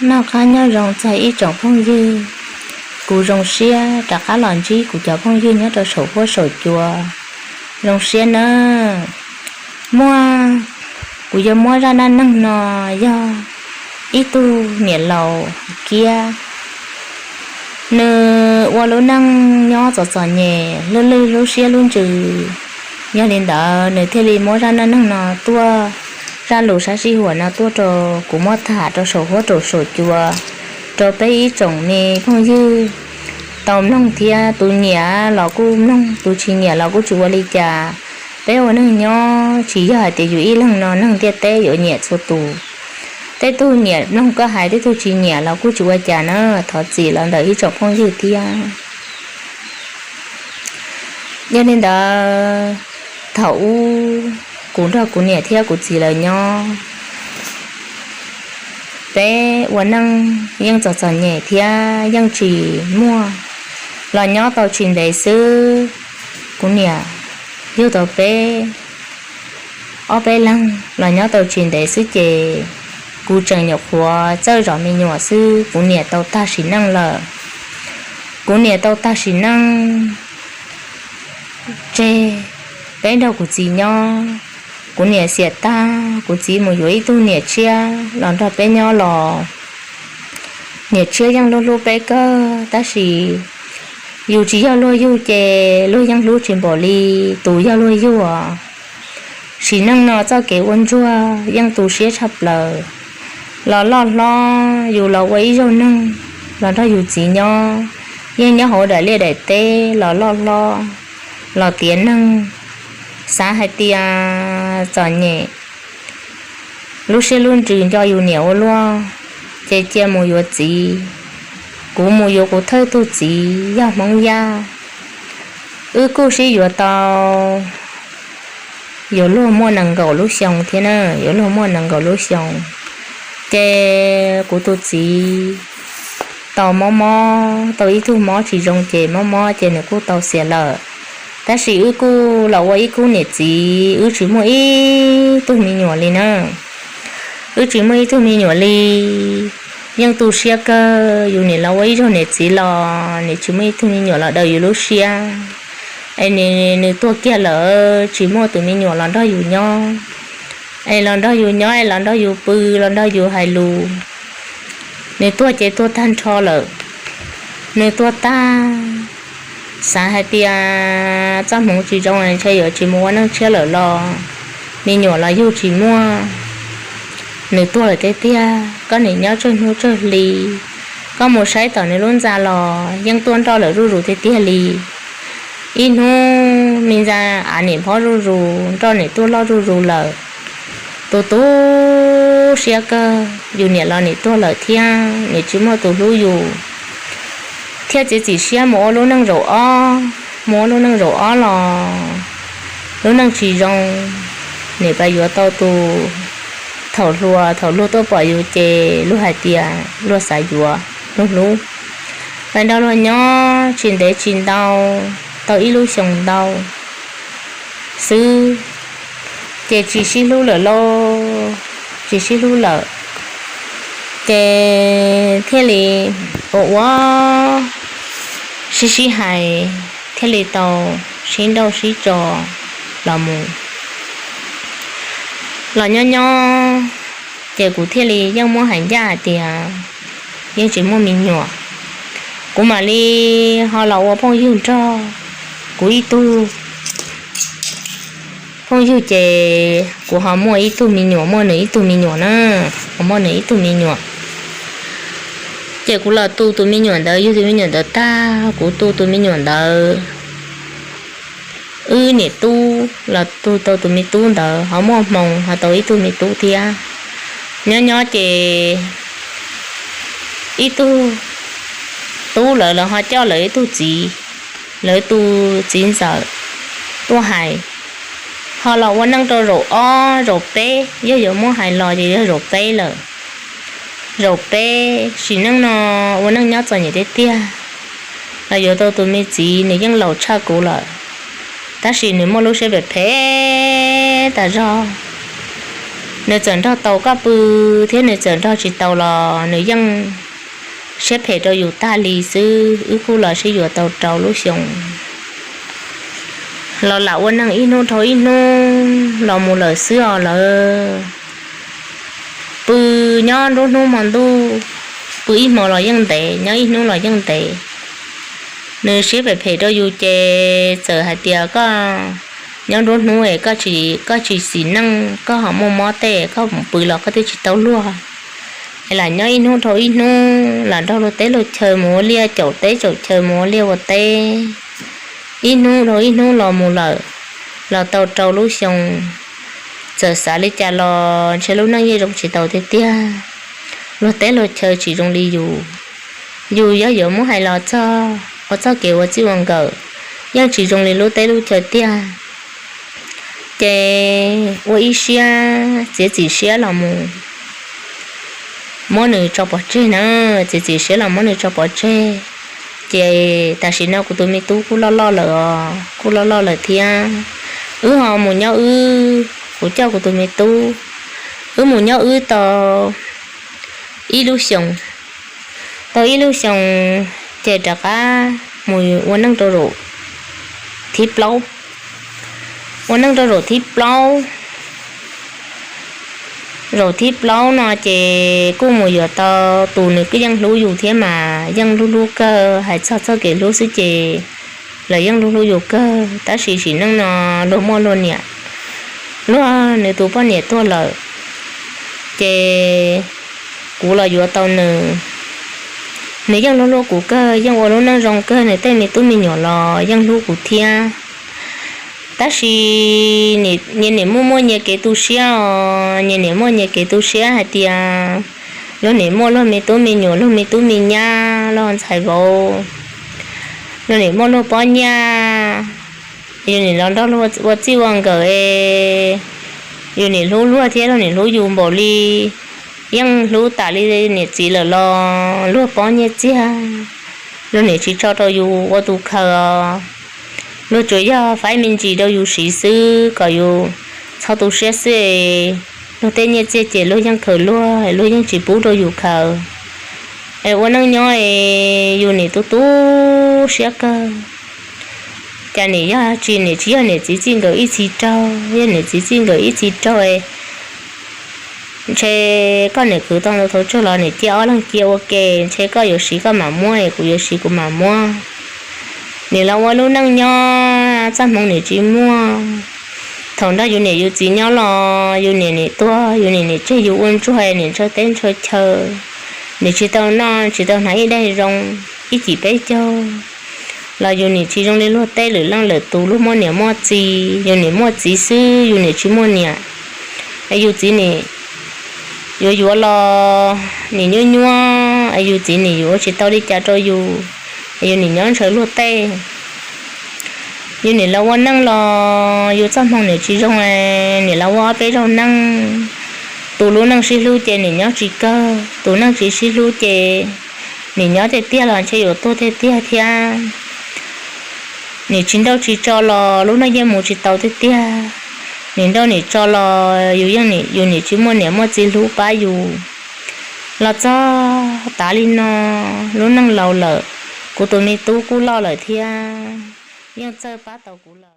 Noj qab nyob zoo txog ib tsoom phooj ywg, kuv zoo siab rov qab los ntsib kuv cov phooj ywg nyob rau saum huab saum cua. Zoo siab nawb. Muaj, kuv yuav muab zaj dab neeg no yog ib tug niam laus Kiab, nws ua lub neej nyob txom txom nyem lwj lwj lub siab lub ntsws. Yog li ntawd nws thiaj li muab zaj dab neeg no tuaj, zaj lus sab sij huam no tuaj rau kuv muab tham rau saum huab rau saum cua rau peb ib tsoom me phooj ywg tau mloog thiab. Tus nyiam los kuj mloog, tus tsis nyiam los kuj tsis ua li cas. Peb ua neej nyob tsis yog hais tias yus ib leeg no neeg ntiaj teb yuav nyiam txhua tus. Tej tug nyiam mloog koj hais, tej tug tsis nyiam los kuj tsis ua cas na, thov txim los ntawm ib tsoom phooj ywg thiab. Yog li ntawd, thaum ub kuv nrog kuv niam thiab kuv txiv lawv nyob, peb ua neej yeej txom txom nyem thiab yeej tsis muaj, los nyob tau tsis ntev xwb, kuv niam yug tau peb ob peb leeg los nyob tau tsis ntev xwb ces kuv tseem nyuam qhuav txawj zov me nyuam xwb, kuv niam tau tag sim neej lawm. Kuv niam tau tag sim neej tseg peb nrog kuv txiv nyob. Kuv niam xiam tag, kuv txiv mus yuav ib tug niam tshiab los nrog peb nyob los niam tshiab yeej hlub hlub peb kawg, tab sis yus tsis yog luag yug ces luag yeej hlub tsis npaum li tus yog luag yug. Sim neej no txoj kev ua ntsuag yeej tu siab tshaj plaws. Los loj hlob yus los ua ib zaug neeg los nrog yus txiv nyob, yeej nyob hauv daim liaj daim teb los loj hlob, los tiav neeg, xav hais tias txom nyem, lub siab lub ntsws nco yus niam ua luaj, ces cia mus yuav txiv. Kuv mus yuav kuv thawj tug txiv yog Hmoob Yaj. Wb kuj sib yuav tau yuav luag muaj nees nkaum lub xyoo thiab na, yuav luag muaj nees nkaum lub xyoo. Ces kuv tus txiv tau mob mob, tau ib tug mob tsis zoo ces mob mob ces nws kuj tau xiam lawm. Tab sis wb kuj los ua ib khub niam txiv, wb tsis muaj ib tug me nyuam li na. Wb tsis muaj ib tug me nyuam li, yeej tu siab kawg. Yus nim los ua ib zaug niam txiv los nim tsis muaj ib tug me nyuam los daws yus lub siab. Es nws tuag kiag lawm tsis muaj tus me nyuam los nrog yus nyob, es los nrog yus nyob, es los nrog yus pw, los nrog yus hais lus. Nws tuag ces tuag tag nrho lawm. Nws tuag tag, xav hais tias txoj hmoov tsis zoo, ntshe yuav tsis mus ua neej tshiab lawm los me nyuam los yug tsis muaj. Nws tuag lawm tiag tiag, koj niam nyob tsawg hnub tsawg hli, koj mus saib tom nws lub ntxa los yeej tuaj nroj lawm zuj zus tiag tiag li. Ib hnub me ntxa av nim phob zuj zus, nroj nim tuaj loj zuj zus lawm. Tu tu siab kawg, yus niam los nim tuag lawm thiab nim tsis muaj tus hlub yus, thiaj txiav txim siab mus ua lub neej zaum ob, mus ua lub neej zaum ob los lub neej tsis zoo. Nim pab yuav tau tus, thaum hluas thaum luag tuaj pom yus ces luag hais tias luag xav yuav, luag hlub. Pab nrog luag nyob tsis ntev tsis ntau, tau ib lub xyoos ntau xwb, ces tsis sib hlub lawm lauj, tsis sib hlub lawm. Ces thiaj li ua ua sib sib hais, thiaj li tau sib nrauj sib tso los mus. Los nyob nyob, ces kuv thiaj li yeej muab hais ncaj hais tias yeej tsis muaj me nyuam. Kuv mam li ho los ua phooj ywg nrog kuv ib tug phooj ywg, ces kuv ho muaj ib tug me nyuam, muaj nws ib tug me nyuam na, ho muaj nws ib tug me nyuam. Ces kuv los tu tus me nyuam ntawd, yug tus me nyuam ntawd tag, kuv tu tus me nyuam ntawd, wb niam tub los tu tau tus me tub ntawd, ho muaj hmoo ho tau ib tug me tub thiab. Nyob nyob ces ib tug tub lawv, lawv ho coj lawv ib tug txiv, lawv tus txiv ntxawm tuaj hais, ho los ua neej rau zaum ob zaum peb, yog yuav muab hais los ces yog zaum peb lawm. Zaum peb, sim neej no ua neej nyob txom nyem tiag tiag, los yuav tau tus me txiv, nws yeej laus tshaj kuv lawm, tab sis nws muaj lub siab phem phem tas zog. Nws txawm nrog tau koj pw thiab nws txawm nrog tsis tau los nws yeej siab phem rau yus tag li xwb. Wb kuj los sib yuav tau rau lub xyoo los lam ua neej ib hnub dhau ib hnub los mus lawm xwb os lawv. Pw nyob nruab hnub hmo ntuj, pw ib hmo los yeej ntev, nyob ib hnub los yeej ntev. Nws siab phem phem rau yus ces txawm hais tias koj nyob nruab hnub es koj tsis xis neej, koj ho muaj mob tej, koj mus pw los koj twb tsis tau luag. Es lam nyob ib hnub dhau ib hnub, lam nrog luag teb luag chaw mus ua liaj, caum teb caum chaw mus ua liaj ua teb, ib hnub dhau ib hnub los mus lawm, los tau rau lub xyoo. Txawm xav li cas los ntshe lub neej yeej zoo tsis tau tiag tiag. Luag teb luag chaw tsis zoo li yus, yus yog yuav muab hais los txog ua txoj kev ua txij ua nkawm, yeej tsis zoo li lub teb lub chaw tiag. Ces ua ib siab txiav txim siab los mus muab nws tso pov tseg na, txiav txim siab los muab nws tso pov tseg. Ces tam sim no kuv tus me tub kuj loj loj lawm os, kuj loj loj lawm thiab. Wb ho mus nyob wb, kuv coj kuv tus me tub, wb mus nyob wb tau ib lub xyoos. Tau ib lub xyoos ces rov qab mus ua neej rau zaum thib plaub. Ua neej rau zaum thib plaub, zaum thib plaub no ces kuj mus yuav tau tus nws kuj yeej hlub yus thiab mas yeej hlub hlub kawg, hais txog txoj kev hlub xwb ces lawv yeej hlub hlub yus kawg. Tab sis sim neej no luag muaj luag niam, luag nws tus poj niam tuag lawm, ces kuv los yuav tau nws. Nws yeej hlub hlub kuv kawg, yeej ua lub neej zoo kawg, nws tej me tub me nyuam los yeej hlub kuv thiab. Tab sis nyias niam muaj muaj nyias kev tu siab os, nyias niam muaj nyias kev tu siab hais tias luag niam muaj luag me tub me nyuam, luag me tub me nyab, luag ntxhais vauv, luag niam muaj luag pob nyiaj, yus niam los nrog luag ua txij ua nkawm es yus niam hlub luag thiab luag niam hlub yus npaum li, yeej hlub tas li niam txiv lawm los luag pob nyiaj txiag luag niam tsis tso rau yus ua tus khaws os. Luag tsuas yog faib me ntsis rau yus siv xwb kom yus txhob tu siab xwb. Luag tej nyiaj txiag ces luag yeej khaws luag, luag yeej tsis pub rau yus khaws. Es ua neej nyob es yus niam tu tu siab kawg. Cas niam yog tsis, niam tsis yog niam txiv txij nkawm ib txhis raug, yog niam txiv txij nkawm ib txhis raug es ntshe koj niam kwv tau ntau thaum tsawg los niam cia ob leeg cia ua ke, ntshe koj yuav siv koj mam muab es kuv yuav siv kuv mam muab. Nim los ua lub neej nyob txoj hmoov niam tsis muaj. Thaum nrog yus niam yus txiv nyob los yus niam nim tuag, yus niam nim tseg yus ua ntsuag, nim ntshaw teb ntshaw chaw, nim tsis tau noj tsis tau hnav ib daig zoo, ib cim peb caug los yus nim tsis zoo li luag tej lwm leej lwm tus, luag muaj niam muaj txiv, yus nim muaj txiv xwb, yus nim tsis muaj niam. Es yus txiv nim yuav yuav los nim nyuaj nyuaj, es yus txiv nim yuav ua tsis tau li cas rau yus, es yus nim nyob ntshaw luag tej. Yus nim los ua neej los yus txoj hmoo nim tsis zoo, nim los ua ob peb zaug neej. Tus lub neej sib hlub ces nim nyob tsis kawg, tus neej tsis sib hlub ces nim nyob tiag tiag los ntshe yuav tuag tiag tiag thiab. Nim tsis nrauj tsis tso los lub neej yeej mus tsis tau tiag tiag. Nim nrauj nim tso los yus yeej, yus nim tsis muaj niam muaj txiv hlub pab yus. Los txog tav li no, lub neej laus lawm, kuv tus me tub kuj loj lawm thiab, yeej txawj pab tau kuv lawm.